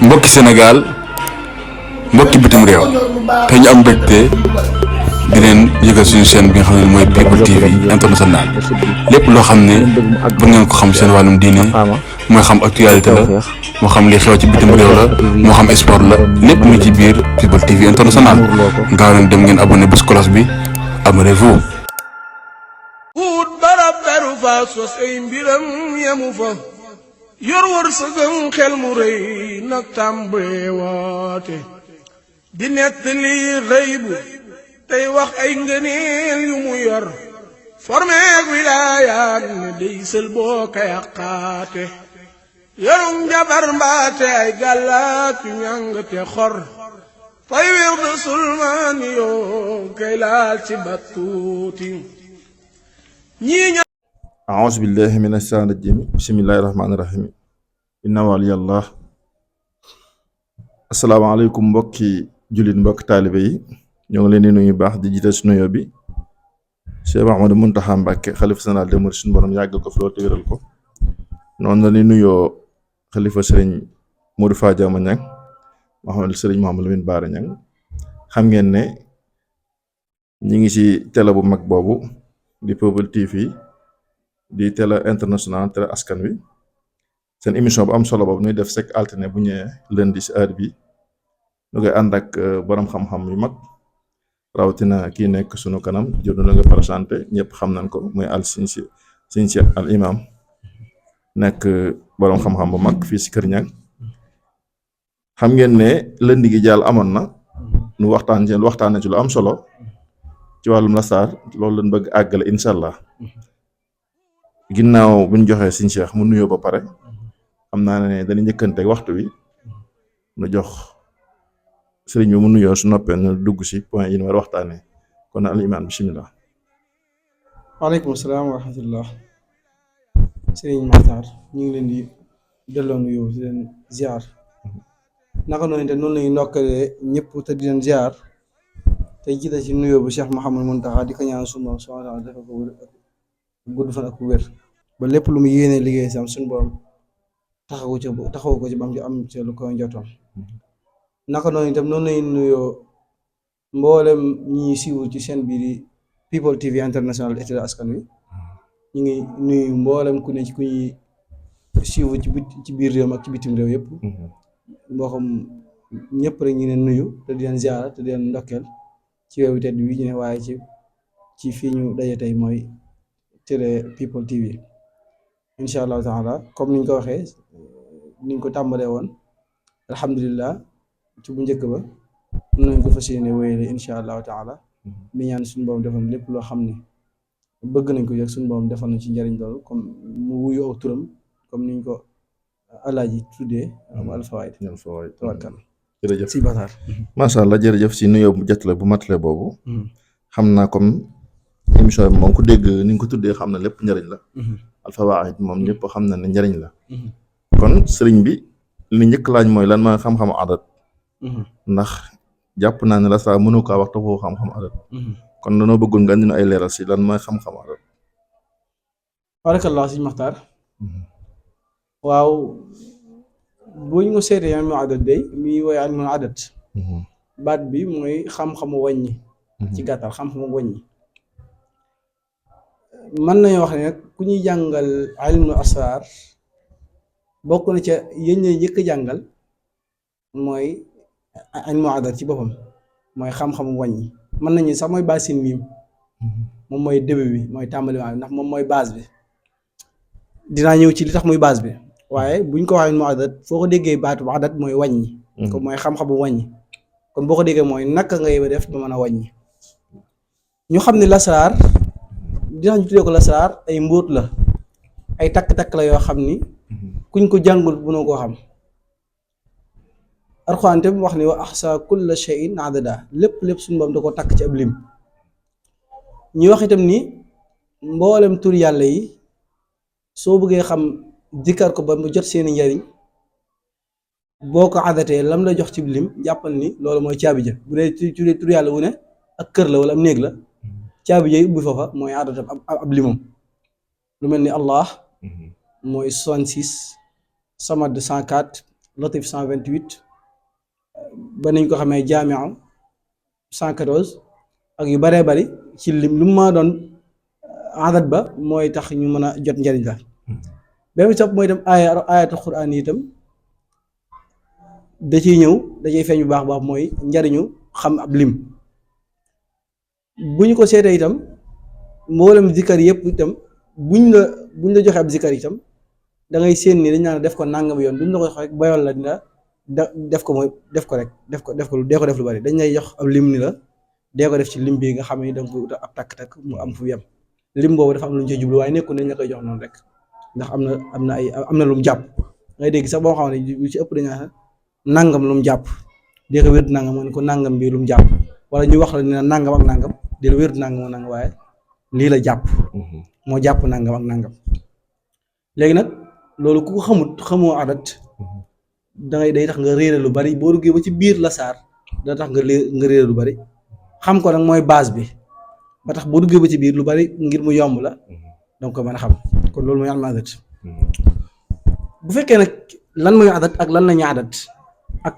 mbokki Sénégal mbokki bitim réew te ñu am mbégte di leen yëgal suñu chaîne bi nga xam ne mooy People TV international lépp loo xam ne bëgg ngeen ko xam seen wàllum diine mooy xam actualité la moo xam li xew ci bitim réew la moo xam sport la lépp mu ci biir People TV international gaaw leen dem ngeen abonné bés cloche bi abonnez-vous. wut barab beru fa sos ay mbiram yemu fa yor wërsëgam xel mu rëy nag tàmbee woote di nettali rëy bu tey wax ay ngëneel yu mu yor formeeg wilaayaat ne dey sël boo ka yàqaate yorum jabar mbaate ay gàllaat yu ñàng te xor fay wir du sulmaani yoo kay laal ci battuuti ñii أعوذ بالله من الشيطان الرجيم بسم الله الرحمن الرحيم inna waliyallah asalaamaaleykum mbokki jullit mbokki taalibe yi ñoo ngi leen di nuyu baax di jiite si nuyoo bi Cheikh Ahmadou Mountakha Mbacké xalifa général des mourides suñu borom yàggal ko fi loolu te wéral ko noonu la ñuy nuyoo xalifa sëriñ Modou Fadiama Niang Mouhamadou sëriñ Mouhamadou Lamine Bara Niang xam ngeen ne ñi ngi ci télé bu mag boobu di People TV di télé international télé askan wi seen émission bu am solo boobu ñuy def chaque altine bu ñëwee lundi si heure bi ñu koy ànd ak borom xam-xam yu mag rawatina kii nekk sunu kanam jot na nga présenté ñëpp xam nañ ko muy al Sëñ Cheikh al imam nekk borom xam-xam bu mag fii si Kër Niang xam ngeen ne lundi gi jàll amoon na nu waxtaan ci lu am solo ci wàllum lasaar loolu lañ bëgg àggale incha allah ginnaaw bu ñu joxee Sëñ Cheikh mu nuyoo ba pare. xam naa ne dañuy njëkkante waxtu wi nu jox sëriñ bi mu nuyoo su noppee nu dugg si point yi ñu war a waxtaanee kon al imaan bismillah. waaleykum salaam wa rahmatullah sëriñ Maxtaar ñu ngi leen di delloo nuyoo di leen ziar naka noonu te noonu lañuy ndokkalee ñëpp te di leen ziar te jiite ci nuyoo bu Cheikh Mouhamadou Mountakha di ko ñaan suñu borom subhaanahu wa taala dafa ko gudd fan ak wér ba lépp lu mu yéene liggéey sam suñu borom taxawu ko ci bam ci am ci lu ko njottoon naka noonu itam noonu lay nuyoo mboolem ñi siiwul ci chaîne bii di People TV international et askan wi ñu ngi nuyu mboolem ku ne ci ku ñuy siiwul ci biir réew ak ci bitim réew yëpp moo xam ñëpp rek ñu leen nuyu te di leen ziara te di leen ndokkeel ci weewu tedd wi ñu ne waaye ci fii ñu daje tey mooy télé People TV incha allahu taala comme niñ ko waxee niñ ko tàmbalee woon alhamdulilah ci bu njëkk ba nañ ko fas yéene wéyale incha allahu taala di ñaan suñu borom defal lépp loo xam ne bëgg nañ ko yëg suñu borom defal na ci njëriñ loolu comme mu wuyu aw turam comme niñ ko alaaji tuddee am alfawaid tawakkal jërëjëf si Batar macha allah jërëjëf si nuyoo bu jotale bu matale boobu xam naa comme émission bi moom ku dégg ni nga ko tuddee xam na lépp njëriñ la alfawaid moom ñëpp xam na ne njëriñ la kon sëriñ bi li njëkk laaj mooy lan mooy xam-xamu adat ndax jàpp naa ne la saa mënu kaa wax taxoo xam-xamu adat kon danoo bëggoon nga andi ay leeral si lan mooy xam-xamu adat. barakallah sëñ Maxtaar waaw bu ñu ko seetee ilmu adat day mi woy ilmu adat baat bi mooy xam-xamu wàññi ci gàttal xam-xamu wàññi mën nañu wax ne nag ku ñuy jàngal ilmu asraar bokk na ca yéen ñi njëkk jàngal mooy ilmu adat ci boppam mooy xam-xamu wàññi mën nañu sax mooy baasin miim moom mooy début bi mooy tàmbali bi ndax moom mooy base bi dinaa ñëw ci li tax muy base bi waaye buñ ko waxee ilmu adat foo ko déggee baatu adat mooy wàññi comme mooy xam-xamu wàññi kon boo ko déggee mooy naka ngay def ba mën a wàññi ñu xam ne lasraar dinañ tuddee ko lasraar ay mbóot la ay takk-takk la yoo xam ni kuñ ko jàngul mënoo koo xam Alxuraan te wax ni wa ahsa kulla shay'in adada lépp suñu borom da ko takk ci ab lim ñu wax itam ni mboolem tur yàlla yi soo bëggee xam dikkar ko ba mu jot seeni njariñ boo ko adatee lam la jox ci lim jàppal ni loolu mooy caabi ja bu dee tur yàlla wu ne ak kër la wala am néeg la caabi ja ubbi foofa mooy adatam ab limam lu mel ni Allah mooy 66 Samad 104 Latif 128 ba nañ ko xamee Jaamiu 114 ak yu baree bari ci lim lu ma doon adat ba mooy tax ñu mën a jot njariñ la benn bi topp mooy itam ayatul Quraan yi itam da ciy ñëw da ciy feeñ bu baax baax mooy njariñu xam ab lim bu ñu ko seetee itam mboolem zikar yëpp itam buñ la joxe ab zikar itam da ngay séen ni dañ naan def ko nangam yoon duñ la ko jox rek bayoon la dina def ko mooy def ko rek def ko dee ko def lu bari dañ lay jox ab lim ni la dee ko def ci lim bi nga xam ne da nga ko ab takk-takk mu am fu yem lim boobu dafa am lu ñu cee jublu waaye nekkul nañ la koy jox noonu rek ndax am na lu mu jàpp ngay dégg sax boo xam ne lu ci ëpp dañ naan nangam lu mu jàpp dee ko wér nangam moo ne ko nangam bi lu mu jàpp wala ñu wax la ne nangam ak nangam dee la wér nangam ak nangam waaye lii la jàpp moo jàpp nangam ak nangam léegi nag loolu ku ko xamoo adat day tax nga réere lu bari boo duggee ba ci biir la saar da tax nga réere lu bari xam ko nag mooy base bi ba tax boo duggee ba ci biir lu bari ngir mu yomb la donc ko mën a xam kon loolu mooy alma adat bu fekkee nag lan mooy adat ak lan la ñu adat ak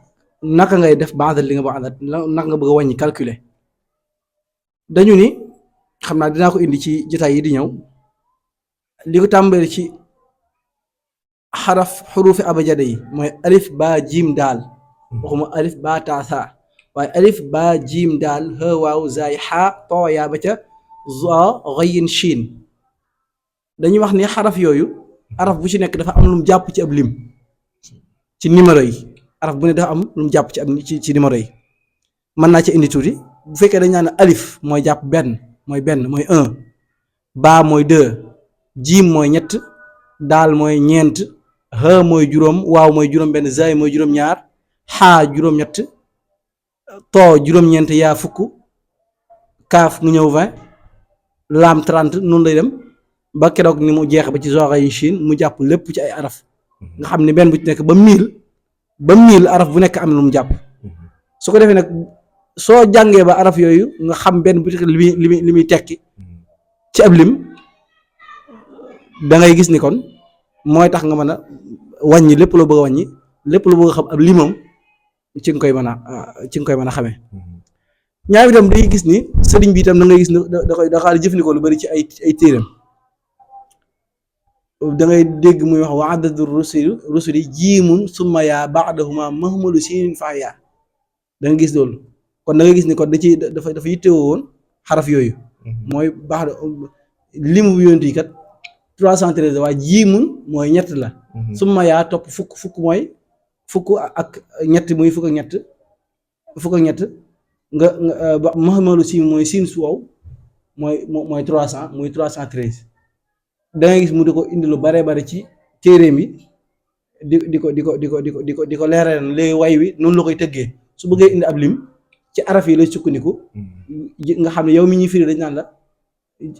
naka ngay def ba adat li nga ba adat naka nga bëgg a wàññi calculer dañu ni xam naa dinaa ko indi ci jotaay yi di ñëw li ko tàmbali ci xaraf xurufi abajada yi mooy alif ba jiim daal waxuma alif ba taa saa waaye alif ba jiim daal ha waaw zaay xaa too yaa ba ca za ghayin shiin dañuy wax ni xaraf yooyu araf bu ci nekk dafa am lu mu jàpp ci ab lim ci numéro yi araf bu ne dafa am lu mu jàpp ci numéro yi mën naa ci indi tuuti bu fekkee dañ naan alif mooy jàpp benn mooy un baa mooy deux jiim mooy ñett daal mooy ñeent ha mooy juróom waaw mooy juróom benn zaay mooy juróom ñaar xaa juróom ñett too juróom ñeent yaa fukk kaaf mu ñëw 20 laam 30 noonu lay dem ba keroog ni mu jeex ba ci zoora yi Chine mu jàpp lépp ci ay araf nga xam ne benn bu ci nekk ba 1000 araf bu nekk am na lu mu jàpp su ko defee nag soo jàngee ba araf yooyu nga xam benn bu ci nekk li muy tekki ci ab lim da ngay gis ni kon mooy tax nga mën a wàññi lépp loo bëgg a wàññi lépp loo bëgg a xam ab limam ci nga koy mën a xamee ñaar itam day gis ni sëriñ bi itam da ngay gis ni da xaar jëfandikoo lu bari ci ay téeram da ngay dégg muy wax wa adadu rusuli jiimun summa yaa baadahuma mahmalu sinin fa yaa da nga gis loolu kon da ngay gis ni kon dafa yittewoo woon xaraf yooyu mooy baax limu bu yonent yi kat 313 waaye jiimun mooy ñett la summa yaa topp fukk mooy fukk ak ñett muy fukk ak ñett nga mahmalu si mooy siin su wow mooy 300 muy 313 da ngay gis mu di ko indi lu bare bare ci téeréem yi di ko leeral léegi way wi noonu la koy tëggee su bëggee indi ab lim ci araf yi lay sukkandiku nga xam ne yow mi ñuy firi dañ naan la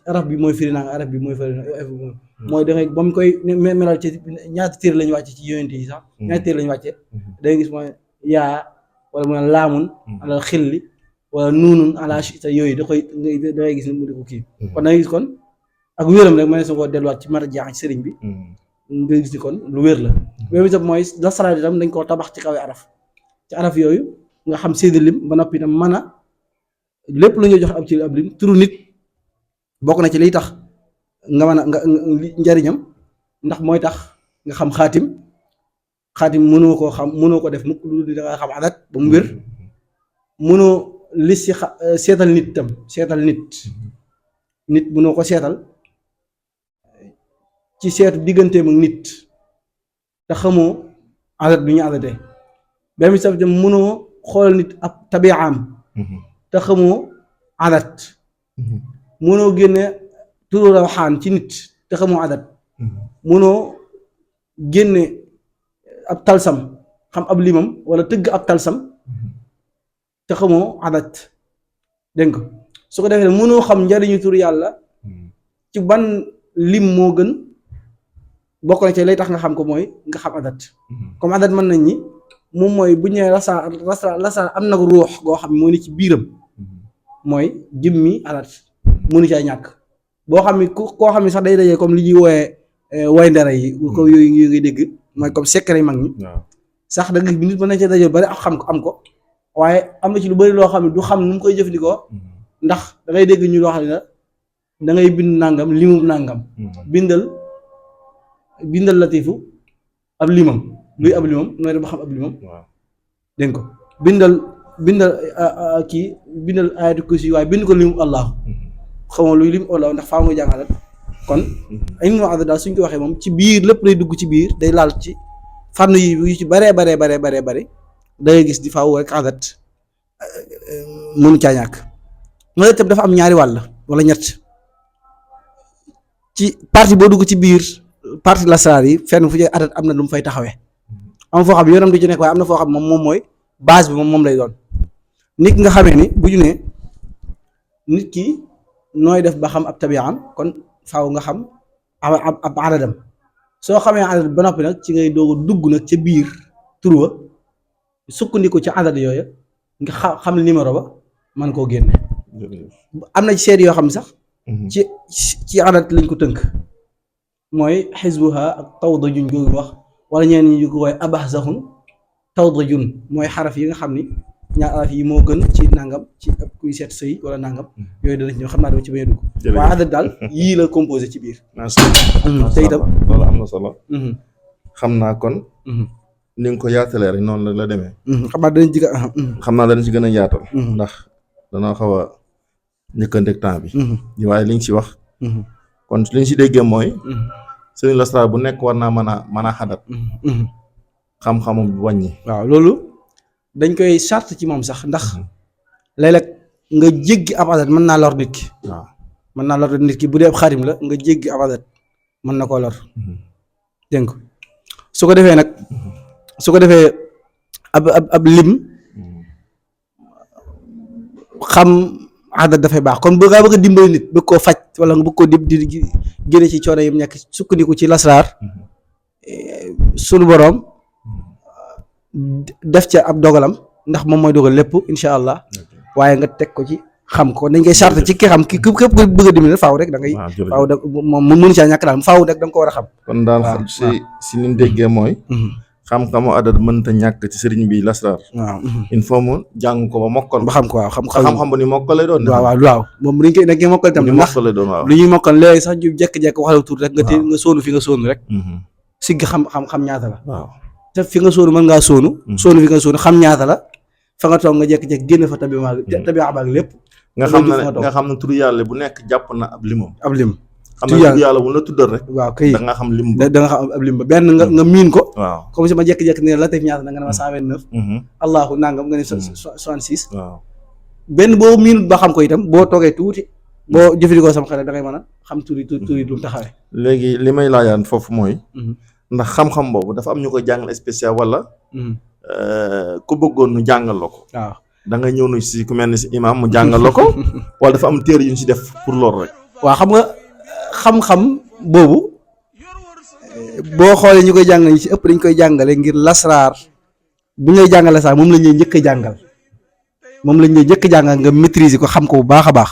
araf bi mooy firi naa araf bi mooy firi mooy da ngay ba mu koy melal ci ñaata téere lañu wàcce ci yonent yi sax ñaata téere lañu wàcce da ngay gis mooy yaa wala mu ne laamun ala xilli wala nuunun ala shita yooyu da ngay gis ni mu di ko kii kon da ngay gis kon ak wéram rek ma ne su ko delluwaat ci mara jaax ci sëriñ bi nga gis ni kon lu wér la wéru itam mooy lasaraat itam dañ koo tabax ci kaw araf yooyu nga xam seeni lim ba noppi itam mën a lépp lu ñuy jox ab ci ab lim turu nit bokk na ci liy tax nga mën a nga njariñam ndax mooy tax nga xam xaatim mënoo ko def mukk lu da nga xam adat ba mu wér mënoo lis ci seetal nit tam seetal nit mënoo ko seetal ci seetu digganteem ak nit te xamoo adat bi ñu adatee benn bi sax itam mënoo xoolal nit ab tabiaam te xamoo adat mënoo génne turu rawxaan ci nit te xamoo adat mënoo génne ab talsam xam ab limam wala tëgg ab talsam te xamoo adat dégg nga su ko defee mënoo xam njariñu tur yàlla ci ban lim moo gën bokk na ci lay tax nga xam ko mooy nga xam adat comme adat mën nañ ñi moom mooy bu ñu nee rasa am na ruux goo xam ne moo ni ci biiram mooy jëmmi adat mënu caa ñàkk boo xam ne koo xam ne sax day dajee comme li ñuy wooyee way ndara yi ko yooyu ngi dégg mooy comme secret mag ñi sax da nga bi nit mën na ca daje bari ak xam ko am ko waaye am na ci lu bari loo xam ne du xam nu mu koy jëfandikoo ndax da ngay dégg ñu loo xam ne da ngay bind nangam limum nangam bindal latifu ab limam luy ab limam nooy def ba xam ab limam dégg ko bindal bindal ayatu kursi waaye bind ko limu allah xamoo luy limu allah ndax faa nga jàngalal kon ilmu adad daal suñ ko waxee moom ci biir lépp lay dugg ci biir day laal ci fànn yi yu ci baree bare da ngay gis di faaw rek adad mënu caa ñàkk mooy itam dafa am ñaari wàll wala ñett ci partie boo dugg ci biir partie lasraar yi fenn fu ci adad am na lu mu fay taxawee am foo xam yoonam du ci nekk waaye am na foo xam moom mooy base bi moom lay doon nit nga xamee ni bu ñu ne nit ki nooy def ba xam ab tabi'am kon faaw nga xam ab adadam soo xamee adad ba noppi nag ci ngay doog a dugg nag ca biir turwa sukkandiku ci adad yooyu nga xam numéro ba man koo génne am na ci seet yoo xam sax ci adad lañ ko tënk mooy xisbuha ak tawdajun googu wax wala ñeen ñi ko woy abahzahun tawdajun mooy xaraf yi nga xam ni ñaar araf yi moo gën ci nangam ci ab kuy seet sëy wala nangam yooyu dana ci ñëw xam naa dama ci bañ a dugg waaye adad daal yii la composé ci biir te itam loolu am na solo xam naa kon ni nga ko yaatalee rek noonu la demee xam naa danañ jiga xam naa danañ ci gën a yaatal ndax danaa xaw a njëkkanteeg temps bi waaye li nga ci wax kon li ñu si déggee mooy sëriñ lasraar bu nekk war naa mën a xadat xam-xamu wàññi waaw loolu dañ koy charte ci moom sax ndax léeg-léeg nga jéggi ab adat mën naa lor nit ki waaw mën naa lor nit ki bu dee ab xarim la nga jéggi ab adat mën na koo lor dégg nga su ko defee nag su ko defee ab lim xam adat dafay baax kon bu nga bëgg a dimbali nit bëgg koo faj wala nga bëgg koo di génne ci coono yim nekk sukkandiku ci lasraar sunu boroom def ca ab dogalam ndax moom mooy dogal lépp incha allah waaye nga teg ko ci xam ko dañ koy charte ci ki xam ki képp ko bëgg a dimbali faaw rek da ngay faaw da moom mënu caa ñàkk daal faaw rek da nga ko war a xam kon daal si ni ñu déggee mooy xam-xamu adat mënta ñàkk ci sëriñ bi lasraar waaw il faut mu jàng ko ba mokkal ba xam ko waaw xam-xam bu ni mokkal lay doon waaw moom dañ koy nekkee mokkal tam ndax mokkal lay doon waaw lu ñuy mokkal léegi sax ñu jekk-jekk wax la tur rek nga sóonu fi nga sóonu rek sigg xam ñaata la waaw te fi nga sóonu mën ngaa sóonu fi nga sóonu xam ñaata la fa nga toog nga jekk-jekk génn fa tabi'a baag lépp nga xam ne turu yàlla bu nekk jàpp na ab limam ab lim xam na turu yàlla bu la tuddal rek waaw kay da nga xam lim da nga xam ab lim ba benn nga miin ko waaw comme si ma jekk-jekk ne la tef ñaata na nga ne ma 129 allahu nangam nga ne 66 waaw benn boo miinut ba xam ko itam boo toogee tuuti boo jëfandikoo sama xel da ngay mën a xam turi lu mu taxawee léegi li may laajaan foofu mooy ndax xam-xam boobu dafa am ñu koy jàngal spécial wala ku bëggoon nu jàngal la ko waaw da nga ñëw nu si ku mel ni si imam mu jàngal la ko wala dafa am téere yu ñu si def pour loolu rek waaw xam nga xam-xam boobu boo xoolee ñu koy jàngal ñi ci ëpp dañ koy jàngale ngir lasraar bu ñu lay jàngal lasraar moom lañ lay njëkk a jàngal nga maîtriser ko xam ko bu baax a baax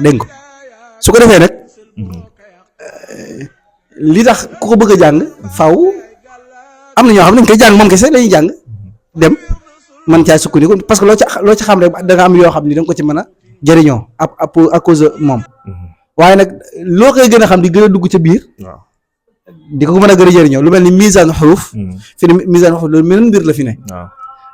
dégg ko su ko defee nag li tax ku ko bëgg a jàng faaw am na ñoo xam ne dañ koy jàng moom kese lañuy jàng dem man caa sukkandiku parce que loo ci xam rek da nga am yoo xam ni da nga ko ci mën a jëriñoo à cause de moom waaye nag loo koy gën a xam di gën a dugg ca biir di ko mën a gën a jëriñoo lu mel ni misaan xuruf fi ne misaan xuruf loolu meneen mbir la fi ne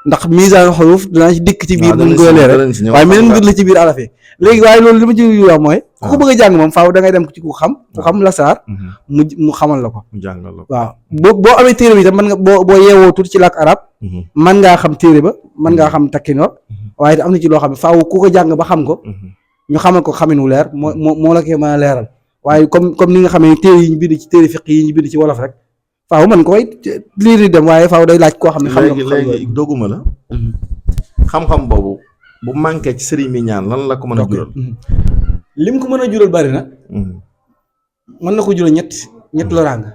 ndax misaan xuruf danaa ci dikk ci biir mun gën a leer waaye meneen mbir la ci biir araf yi léegi waaye loolu li ma ci wax mooy ku ko bëgg a jàng moom faaw da ngay dem ci ku xam lasraar mu xamal la ko waaw boo amee téere bi itam mën nga boo yeewoo tuuti ci làkk arab mën ngaa xam téere ba mën ngaa xam takkino waaye am na ci loo xam ne faaw ku ko jàng ba xam ko ñu xamal ko xamin wu leer moo la koy mën a leeral waaye comme ni nga xamee téere yi ñu bind ci téere fiq yi ñu bind ci wolof rek faaw man koy lii di dem waaye faaw day laaj koo xam ne xam na léegi doguma la xam-xam boobu bu manqué ci sëriñ mi ñaan lan la ko mën a jural lim ko mën a jural bari na mën na ko jural ñett loraanga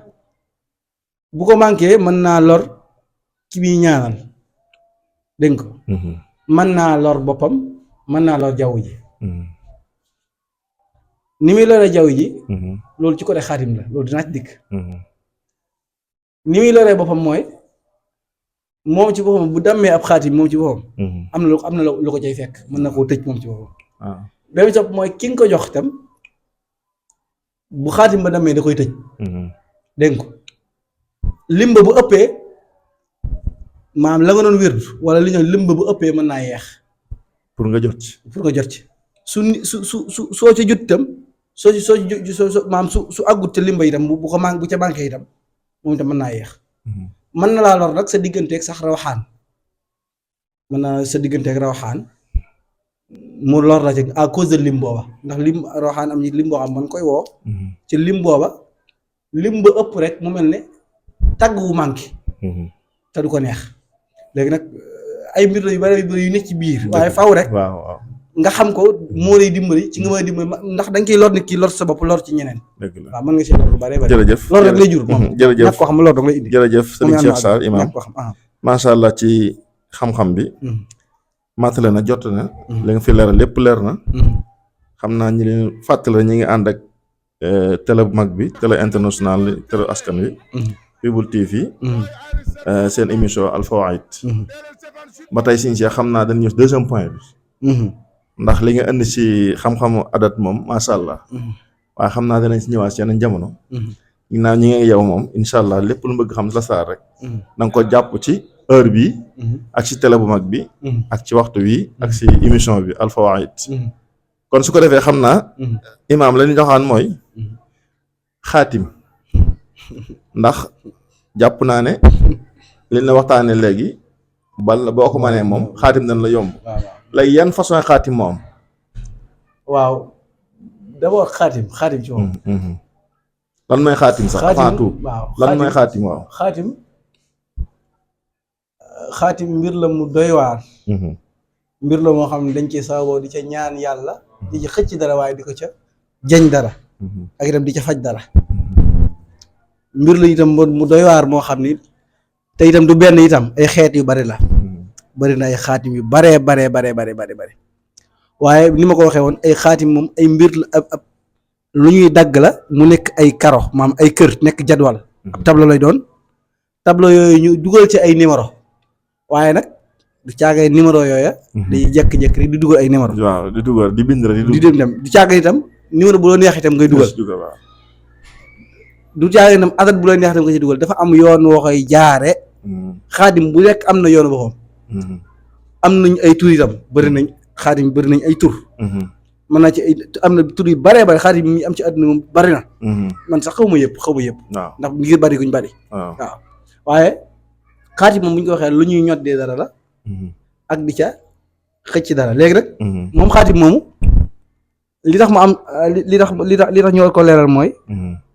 bu ko manqué mën naa lor ki muy ñaanal dégg ko mën naa lor boppam mën naa lor jaww ji ni muy loree jaww ji loolu ci côté xaatim la loolu dinaa ci dikk ni muy loree boppam mooy moom ci boppam bu dammee ab xaatim moom ci boppam. am na lu ko cay fekk mën na koo tëj moom ci boppam. waaw benn topp mooy ki nga ko jox itam bu xaatim ba dammee da koy tëj. dégg nga ko limba bu ëppee maanaam la nga doon wér wala li ñu limba bu ëppee mën naa yeex. pour nga jot ci. soo ci jot itam soo maanaam su àggut ca limba itam bu ca manqué itam moom itam mën naa yeex. mën na laa lor nag sa digganteeg sax rawaxaan mën naa sa digganteeg rawaxaan mu lor la ci à cause de lim booba ndax lim rawaxaan am ñi lim boo xam man koy woo. ci lim booba lim ba ëpp rek mu mel ne tàgg wu manqué. te du ko neex léegi nag ay mbir la yu bari yu nekk ci biir. waaye faw rek. waaw nga xam ko moo lay dimbali ci nga may dimbali ndax da nga ciy lor nit ki lor sa bopp lor ci ñeneen. dëgg la waaw mën nga si lor lu bari bari. jërëjëf loolu rek lay jur moom. jërëjëf ñàkk koo xam loolu rek lay indi. jërëjëf Serigne Cheikh Sarr imam ko xam macha allah ci xam-xam bi. matale na jot na. li nga fi leeral lépp leer na. xam naa ñi leen fàttali ñi ngi ànd ak télé bu mag bi télé international télé askan wi. People TV. seen émission Al Fawa'id. ba tey Serigne Cheikh xam naa dañuy ñëw deuxième point bi. ndax li nga indi ci xam-xamu adat moom macha allah. waaye xam naa danañ ci ñëwaat ci yeneen jamono. ginnaaw ñi ngi yow moom incha allah lépp lu bëgg xam la saar rek. na nga ko jàpp ci heure bi ak ci télé bu mag bi. ak ci waxtu wi ak ci émission bi Al Fawa'id. kon su ko defee xam naa. imaam la ñu joxaan mooy. xaatim. ndax jàpp naa ne. li na waxtaanee léegi. boo ko mënee moom xaatim dañ la yomb. léegi yan façon xaatim moo am. waaw d'abord xaatim ci moom. lan mooy xaatim sax avant tout. waaw lan mooy xaatim waaw. xaatim mbir la mu doy waar. mbir la moo xam ne dañ ci saaboo di ca ñaan yàlla. di ca xëcc dara waaye di ko ca jañ dara. ak itam di ca faj dara. mbir la itam mu doy waar moo xam ni te itam du benn itam ay xeet yu bari la. bari na ay xaatim yu baree bare waaye ni ma ko waxee woon ay xaatim moom ay mbir la ab lu ñuy dagg la mu nekk ay karo maam ay kër nekk jadwal ab tableau lay doon tableau yooyu ñu dugal ci ay numéro waaye nag du caagay numéro yooya day jékki-jékki rek di dugal ay numéro waaw di dugal di bind rek di dem du caagay itam numéro bu la neex itam ngay dugal du caagay itam adat bu la neex itam nga ci dugal dafa am yoon woo koy jaare xaatim bu nekk am na yoon boppam am nañ ay tur itam bëri nañ xaatim bëri nañ ay tur mën naa ci ay am na tur yu bëree bëri xaatim yi am ci àdduna moom bëri na man sax xaw ma yëpp ndax ngir bëri guñ bëri waaw waaye xaatim moom bu ñu ko waxee lu ñuy ñoddee dara la ak di ca xëcc dara léegi nag moom xaatim moomu li tax mu am li tax ñoo ko leeral mooy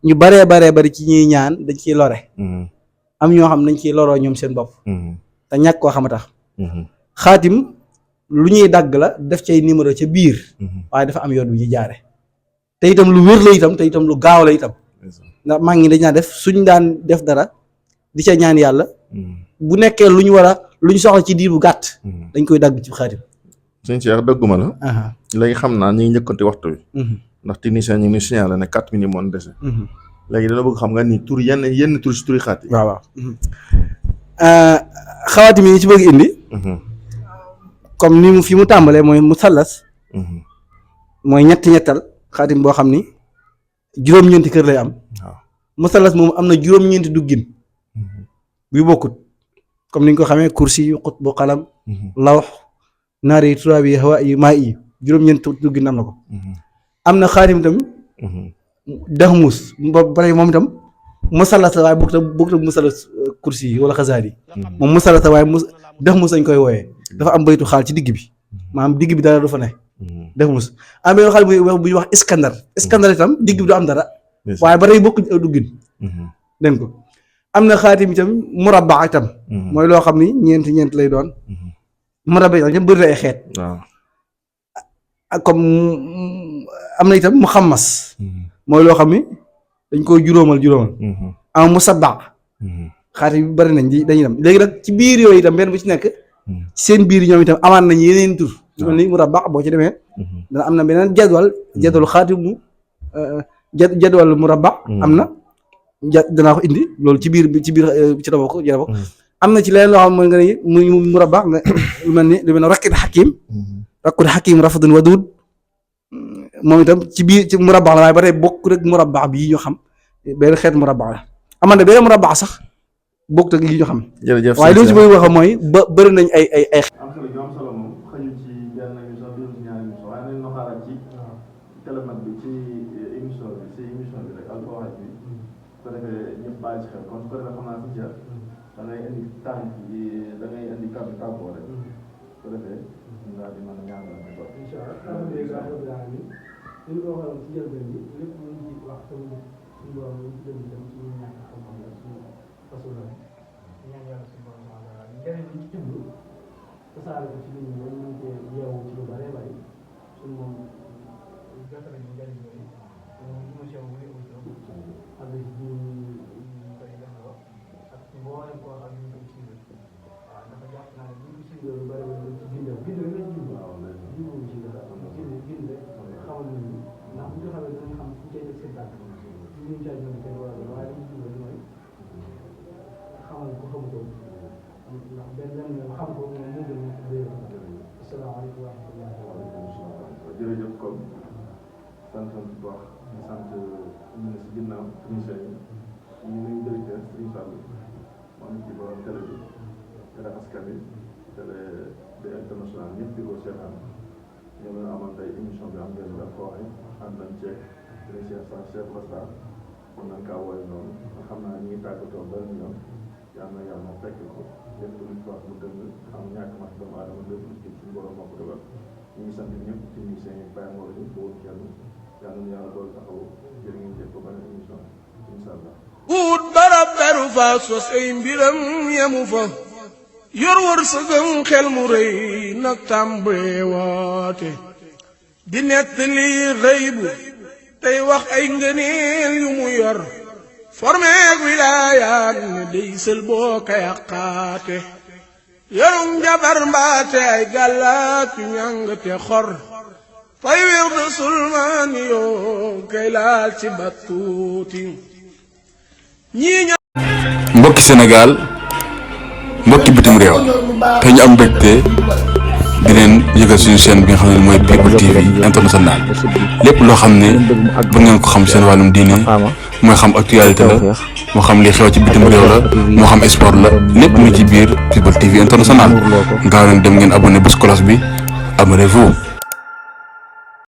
ñu bëree bëri ci ñuy ñaan dañ ciy lore am ñoo xam dañ ciy loroo ñoom seen bopp te ñàkk koo xam a tax xaatim lu ñuy dagg la def cay numéro ca biir waaye dafa am yoon bu ñuy jaare te itam lu wér la itam te itam lu gaaw la itam ndax maa ngi dañ naa def suñ daan def dara di ca ñaan yàlla bu nekkee lu ñu war a lu ñu soxla ci diir bu gàtt dañ koy dagg ci xaatim sëñ Cheikh dëgguma la léegi xam naa ñu ngi njëkkante waxtu wi ndax technicien ñu ngi signalé ne 4 minutes moo dese léegi dana bëgg xam nga ni tur yenn tur si turi xaatim waaw xawaatim yi ci bëgg indi comme ni mu fi mu tàmbalee mooy musallas mooy ñettal xaatim boo xam ni juróom-ñeenti kër lay am musallas moom am na juróom-ñeenti duggin yu bokkut comme ni ñu ko xamee kursi yu xut bu xalam lawx naari yi turaab yi hawa yi maa yi juróom-ñeenti duggin am na ko am na xaatim itam daxmus ba pare moom itam musallas la waaye bokkut ak musallas kursi yi wala xasaar yi moom musallas la waaye daxmus lañ koy wooyee dafa am baytu xaal ci digg bi maanaam digg bi dara du fa ne daxmus am benn xaal bu ñuy wax iskandar itam digg bi du am dara waaye ba tey bokkuñ duggin dégg ko am na xaatim itam murabba itam mooy loo xam ni ñeent lay doon murabba itam ñëpp bëri na ay xeet comme am na itam mu xammas mooy loo xam ni dañ koy juróomal am musabba xaatim bi bëri nañ dañuy dem léegi nag ci biir yooyu itam benn bu ci nekk seen biir ñoom itam amaan nañ yeneen tur su mel ni murabba boo ci demee dana am na beneen jadwal xaatimu jadwal murabba am na danaa ko indi loolu ci biir ci la bokk am na ci leneen loo xam mooy nga ne muy murabba nga lu mel ni rakkid xakim rafadun wadud moom itam ci biir ci murabba la waaye ba tey bokk rek murabba bi yi ñu xam benn xeet murabba la aman na benn murabba sax bokk ak yi ñu xam. jërëjëf waaye li ma ci bëgg wax mooy ba bëri nañ ay am solo moom xëyul ci benn émission bi ci ñaari émission waaye nañ ñu xaaral ci télémat bi ci émission bi rek alfawaay bi ko defee ñëpp bàyyi ci xel kon ko defee xam naa si jar da ngay indi tànk yi da ngay indi kàddu tàggoo rek ko defee ñu daal di mën a ñaanal ñu ko incha allah li ñu ko waxoon ci njëlbeen bi lépp lu ñu ci wax tamit suñu borom lu ñu ci jëm tam suñu ñàkk xam-xam la suñu façon la ñaan yàlla suñu borom subhanahu wa taala njëriñ li ci jublu tasaare ko ci nit ñi loolu mën cee yeewu ci lu bare bari suñu moom jot nañu njëriñ yooyu émission bu ñu ak ñu koy defoo ak mboolem koo xam ñu koy suivre waaw dafa jàpp naa ne bu ñu suivre lu bare bari ci bindal la ci jublu jublu ci dara gind xamal nit ñi ndax bu ñu xamee dañu xam fu cay teg seen tànk ñu caa ñoom kenn war a waaye dañu jublu mooy xamal ko xamutoon ndax benn xam ko moom moo gën a réer asalaamaaleykum wa rahmatulah. jërëjëf kon sant bu baax di sant ñu ne si ginnaaw technicien yi ñu nuyu directeur Serigne Sall moom ci borom télé bi télé askan wi télé de international ñëpp di ko seetaan ñoo leen amal tey émission bi am ngeen def ko waxee ànd nañ ceeg Cheikh Sarr Cheikh Bassar mën nañ kaa wooye noonu nga xam naa ñu ngi tàggatoo ba ñoom yàlla na yàlla fekk ko lépp lu ñu wax mu dëng xam ñàkk mat doomu aadama lépp lu ci suñu borom moo ko dogal ñu ngi sant ñëpp technicien yi bàyyi moo la ñu boobu kenn yàlla na yàlla dool taxaw jërë ngeen jëf ba beneen émission incha allah wut barab beru fa sos ay mbiram yemu fa yor wërsëgam xel mu rëy nag tàmbalee woote di nettali xëybu tey wax ay ngëneel yu mu yor formeeg wilaayaat ne dey sël boo ka yàqaate yorum jabar mbaate ay gàllaat yu ñàng te xor fay wird sulmaani yoo kay laal ci battuuti mbokki Sénégal mbokki bitim réew te ñu am mbégte di leen yëgal suñu chaîne bi nga xam ne mooy People TV international lépp loo xam ne bu ngeen ko xam seen wàllum diine mooy xam actualité la moo xam li xew ci bitim réew la moo xam sport la lépp mu ci biir People TV international gaaw leen dem ngeen abonné bés cloche bi abonnez-vous.